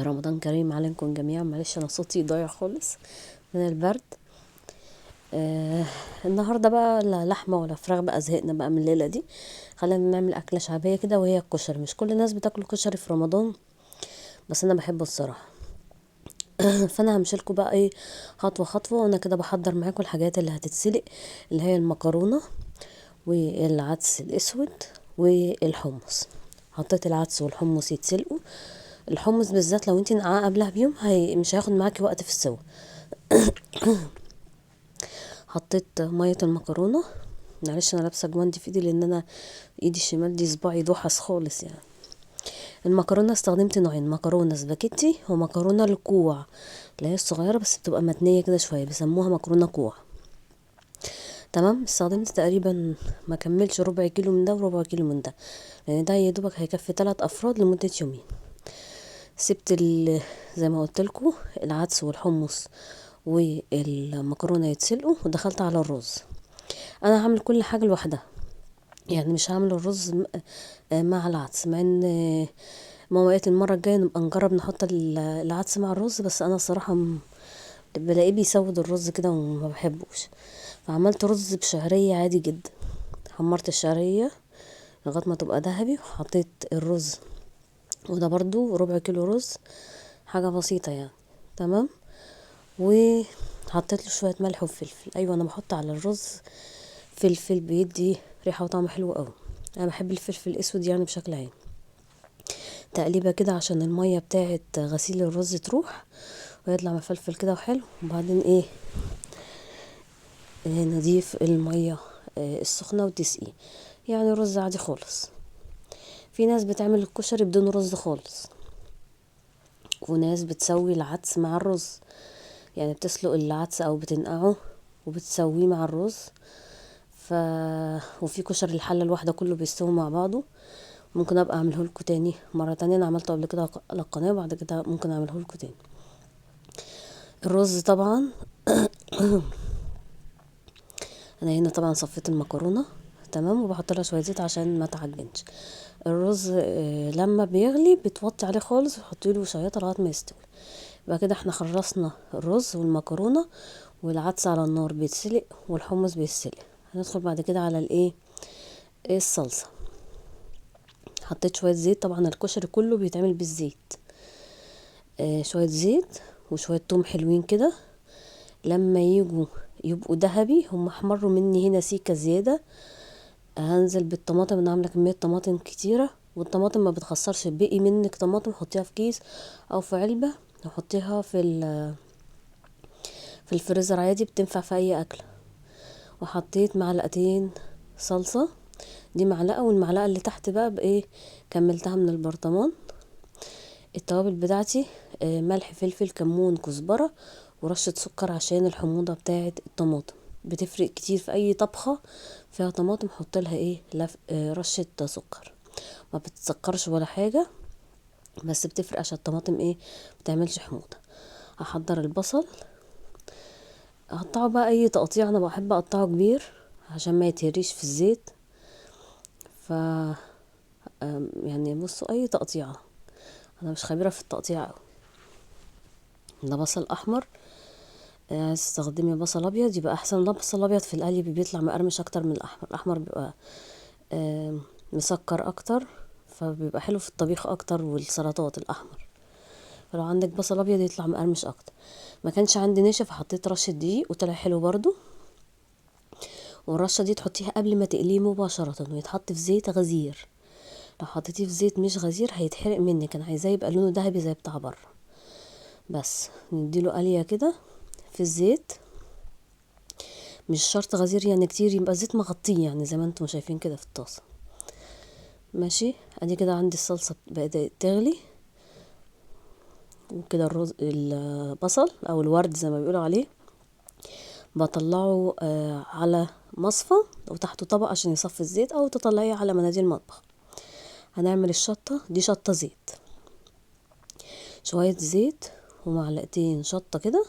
رمضان كريم عليكم جميعا. معلش انا صوتي ضايع خالص من البرد. النهارده بقى لا لحمه ولا فراخ بقى، زهقنا بقى من الليلة دي. خلينا نعمل اكله شعبية كده وهي الكشري. مش كل الناس بتاكل كشري في رمضان، بس انا بحبه الصراحة. فانا همشي لكم بقى ايه خطوة خطوة، وانا كده بحضر معاكم الحاجات اللي هتتسلق، اللي هي المكرونه والعدس الاسود والحمص. حطيت العدس والحمص يتسلقوا. الحمص بالذات لو انتي نقعاه قبلها بيوم مش هياخد معاكي وقت في السوا. حطيت مية المكرونه. معلش انا لابسه جواندي في ايدي لان انا ايدي الشمال دي صباعي دوحس خالص يعني. المكرونه استخدمت نوعين، مكرونه سباكيتي ومكرونه الكوع اللي هي الصغيرة بس بتبقى متنيه كده شوية، بيسموها مكرونه كوع. تمام. استخدمت تقريبا ما كملش ربع كيلو من ده وربع كيلو من ده، لان ده يا دوبك هيكفي 3 افراد لمدة يومين. سبت زي ما قلت لكم العدس والحمص والمكرونه يتسلقوا، ودخلت على الرز. انا هعمل كل حاجة لوحدها، يعني مش هعمل الرز مع العدس، مع ان ماما قالت المرة الجاية نبقى نجرب نحط العدس مع الرز، بس انا الصراحة بلاقيه بيسود الرز كده وما بحبوش. فعملت رز بشعريه عادي جدا، حمرت الشعرية لغاية ما تبقى ذهبي وحطيت الرز، وده برضو ربع كيلو رز، حاجة بسيطة يعني. تمام. وحطيت له شوية ملح وفلفل. ايوه انا بحط على الرز فلفل، بيدي ريحه وطعم حلو قوي. انا بحب الفلفل الاسود يعني بشكل عام. تقليبه كده عشان المية بتاعه غسيل الرز تروح ويطلع مفلفل كده وحلو. وبعدين ايه نضيف المية السخنة وتسقيه، يعني رز عادي خالص. في ناس بتعمل الكشري بدون رز خالص، وناس بتسوي العدس مع الرز، يعني بتسلق العدس او بتنقعه وبتسويه مع الرز. وفي كشري الحلة الواحدة كله بيستوي مع بعضه. ممكن ابقى اعمله لكم تاني مرة تانية، انا عملته قبل كده على القناة، وبعد كده ممكن اعمله لكم تاني. الرز طبعا انا هنا طبعا صفيت المكرونه تمام، وبحط لها شوية زيت عشان ما تعجنش. الرز لما بيغلي بتوطي عليه خالص وتحطي له شياطه لغاية ما يستوي. يبقى كده احنا خلصنا الرز والمكرونه، والعدس على النار بيتسلق والحمص بيتسلق. هندخل بعد كده على الايه الصلصه. حطيت شوية زيت، طبعا الكشري كله بيتعمل بالزيت. شوية زيت وشوية توم حلوين كده، لما يجوا يبقوا ذهبي، هم احمروا مني هنا سيكه زيادة. هنزل بالطماطم، انا عامله كمية طماطم كتيرة، والطماطم ما بتخسرش، بقي منك طماطم حطيها في كيس او في علبة وحطيها في الفريزر عادي، بتنفع في اي اكله. وحطيت معلقتين صلصه، دي معلقه، والمعلقه اللي تحت بقى بايه كملتها من البرطمان. التوابل بتاعتي ملح فلفل كمون كزبره ورشه سكر عشان الحموضة بتاعه الطماطم، بتفرق كتير في اي طبخه فيها طماطم. حط لها ايه رشه سكر، ما بتسكرش ولا حاجة، بس بتفرق عشان الطماطم ايه بتعملش حموضه. هحضر البصل، اقطعه بقى اي تقطيع، انا بحب اقطعه كبير عشان ما يتهريش في الزيت. ف يعني بصوا اي تقطيعه، انا مش خبيرة في التقطيع قوي. ده بصل احمر، عايز تستخدمي بصل ابيض يبقى احسن. ده بصل ابيض في القلي بيطلع مقرمش اكتر من الاحمر، الاحمر بيبقى مسكر اكتر، فبيبقى حلو في الطبيخ اكتر والسلطات الاحمر. فلو عندك بصل ابيض يطلع مقرمش اكتر. ما كانش عندي نشا فحطيت رشه دقيق وطلع حلو برضو. والرشه دي تحطيها قبل ما تقليه مباشرة، ويتحط في زيت غزير. لو حطيتيه في زيت مش غزير هيتحرق منك، انا عايزاه يبقى لونه ذهبي زي بتاع بره. بس نديله قليه كده في الزيت، مش شرط غزير يعني كتير، يبقى الزيت مغطيه يعني زي ما انتم شايفين كده في الطاسه. ماشي. ادي كده عندي الصلصه بدات تغلي، وكده الرز البصل او الورد زي ما بيقولوا عليه بطلعه على مصفى وتحته طبق عشان يصفي الزيت، او تطلعيه على مناديل المطبخ. هنعمل الشطه دي، شطه زيت، شوية زيت ومعلقتين شطه كده،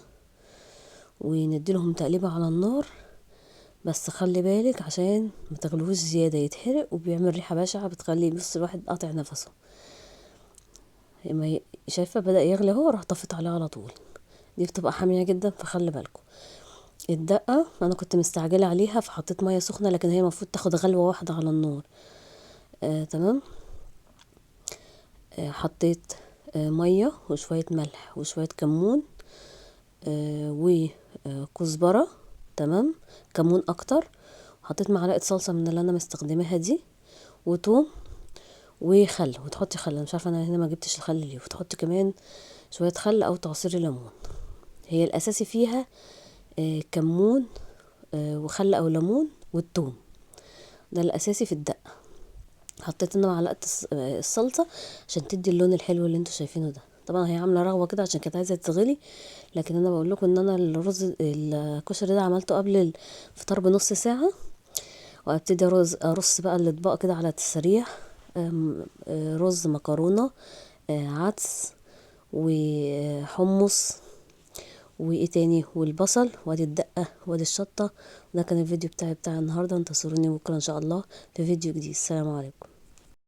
ونديلهم تقليبه على النار. بس خلي بالك عشان ما تغلوش زيادة يتحرق، وبيعمل ريحه بشعة بتخلي بص الواحد قاطع نفسه. ما شايفه بدأ يغلي اهو، اروح طفيت عليه على طول. دي بتبقى حامية جدا فخلي بالكم. الدقة انا كنت مستعجلة عليها فحطيت مية سخنة، لكن هي المفروض تاخد غلوه واحدة على النار. تمام. حطيت مية وشوية ملح وشوية كمون وكزبره، تمام، كمون اكتر. حطيت معلقه صلصه من اللي انا مستخدماها دي، وتوم وخل، وتحطي خل، انا مش عارفه انا هنا ما جبتش الخل ليه، وتحطي كمان شوية خل او تعصري ليمون. هي الاساسي فيها كمون وخل او ليمون والثوم، ده الاساسي في الدقة. حطيت انا معلقه الصلصه عشان تدي اللون الحلو اللي انتوا شايفينه ده. طبعا هي عامله رغوه كده عشان كانت عايزه تتغلي، لكن انا بقول لكم ان انا الرز الكشري ده عملته قبل الفطار بنص ساعة. وابتدي ارص بقى الاطباق كده على السريع، رز، مكرونه، عدس وحمص وايه تاني، والبصل، وادي الدقة وادي الشطه. ده كان الفيديو بتاعي بتاع النهارده، انتظروني بكره ان شاء الله في فيديو جديد. السلام عليكم.